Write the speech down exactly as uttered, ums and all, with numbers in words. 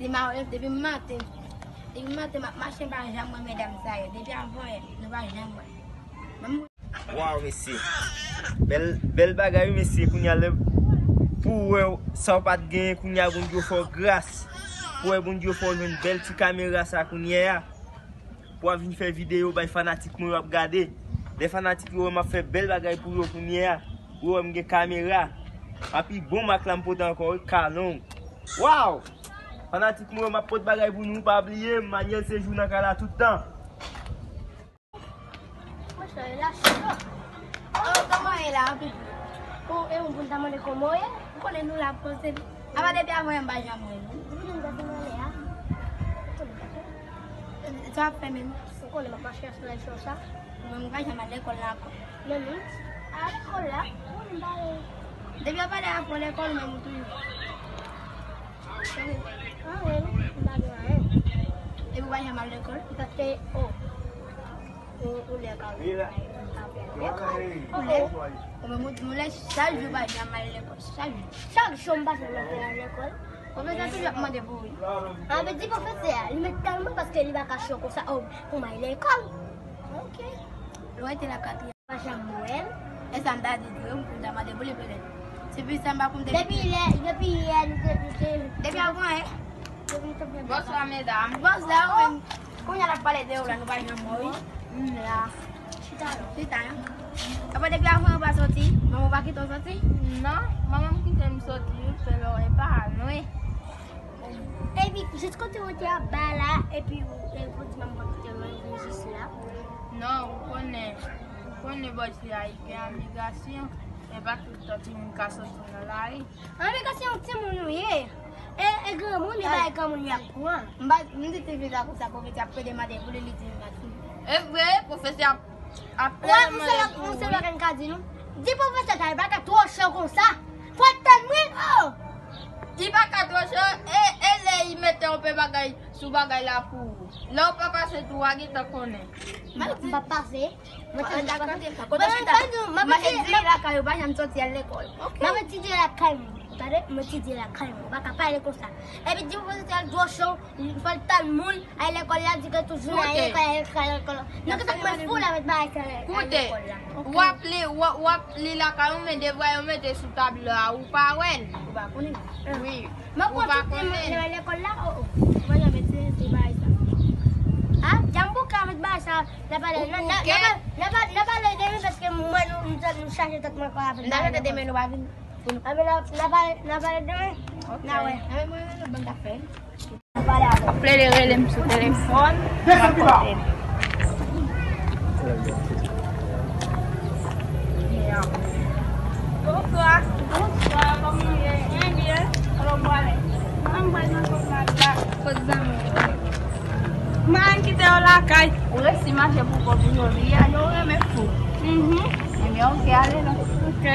Depi maten, depi maten, depi maten m ap mache, m pa janm wè medam sa yo. Depi avan yè, nou pa janm wè. Menm Waw, mesye. Bèl, bèl bagay, wi, mesye. Kounye a, lè pou w wè sa w pa t genyen, kounye a, Bondye fè w gras. Pou w wè Bondye fè w jwenn bèl ti kamera sa kounye a. Pou w ap vin fè videyo bay fanatik mwen yo ap gade. Lè fanatik yo wè m ap fè bèl bagay pou yo kounye a, yo wè m gen kamera. Epi bon mak la m pote ankò, wi, kalon. Waw! Fanatik mwen yo, m ap pote bagay pou nou, pa bliye m, Manuel Séjour nan kay la tout tan. Monchè, la cho. Oh, kòman w ye la, anpil? Ou, e ou pou n ta mande kòman w ye? Ou konnen nou la poze. Apa depi avan yè m pa janm wè nou. Ou konnen m ta fè male a? Ou konnen m ta fè. Sa w ap fè menm? Ou konnen m ap mache a sou lèl cho sa. Mwen m pa janm al lekòl la ankò. Men m a lekòl la. Ou konnen m pa. Depi w ap pale afè lekòl, menm ou toujou. Ah, wi, m pa gen anyen. Epi w pa janm al lekòl? Paske, o, ou, ou lè ka. Ou lè? Ou menm ou, ou lè chak jou pa janm al lekòl. Chak jou. Chak jou m pa janm al lekòl. Pwofesè toujou ap mande pou ou. Anben, di pwofesè a, li met tan mwen paske li pa ka cho konsa, o, pou m al lekòl. Ok. Lwen te la katriyèm. Pa janm wè l. E sa m ta di tou, m ta mande pou li petèt. Se pi sa m pa konn depi. Depi lè, depi yè, nou te, nou te. Depi avan, en? Depi nou te byen. Bonswa, medam. Bonswa, ou menm. Kounye a n ap pale de ou la, nou pa janm wè w, wi. M la. Chita non. Chita non. Apa depi avan ou pa soti? Manman ou pa kite w soti? Non, manman m kite m soti, wi, fè lò e pa lwen. Epi, jis kote ou te ap ba la, epi ou, e, ou di manman ou pa kite w lwen, vin jis la. Non, ou konnen, ou konnen bò isi a gen amigasyon, e pa tout tan timoun ka soti nan lari. Amigasyon timoun ou ye. E, e granmoun, e bay granmoun y ap pran. M pa, m di ti fi sa konsa, pwofesè ap pede mande pou li, li di m pa sou. E vre, pwofesè ap, ap pede mande pou li. Ou se bagay m ka di nou. Di pwofesè sa, li pa ka twò cho konsa. Fò l tann mwen, o! Li pa ka twò cho, e, e lè li mete yon pe bagay sou bagay la pou ou. Lè w pa pase tou, w a gentan konnen. M pa pase. Mwen te di, kote, kote w chita? M ap etidye lakay ou, pa janm soti al lekòl. Ok. M ap etidye lakay mwen. Tande, m etidye lakay mwen. Ou pa ka pale konsa. Epi di pwofesè a twò cho, fò l tann moun, al lekòl la, di ke toujou nan lekòl, al lekòl, al lekòl. Nou gentan mwen fou la met bagay sa al lekòl la. Koute, w ap li, w ap, w ap li lakay ou, men devwa yo mete sou tablo a, ou pa wè l. Ou pa konnen. Wi. Mwen pran tout li nan lekòl la, o, o. Mwen janm etidye bagay sa. A, janm bouke avèk bagay sa. N a pale, n a, n a, n a pale, n a pale demen paske mwen, nou, nou, nou chaje tèt mwen ankò avèk bagay. N a pale demen, nou pa vin. Anben, n a, n a pale, n a pale demen. Ok. N a wè. Anben, mwen, nou bann afè. N a pale avè. Ap rele, rele m sou telefòn. M ap koute l. Yeah. Bonswa. Bonswa, kòman w ye? Mwen byen. Kote w prale? Mwen prale nan kot mari la. Kot zanmi w? Mwen kite yo lakay. Ou resi mache pou kont ou jodi a, yo renmen fou. Mhm. Ebyen, ok, ale non. Ok.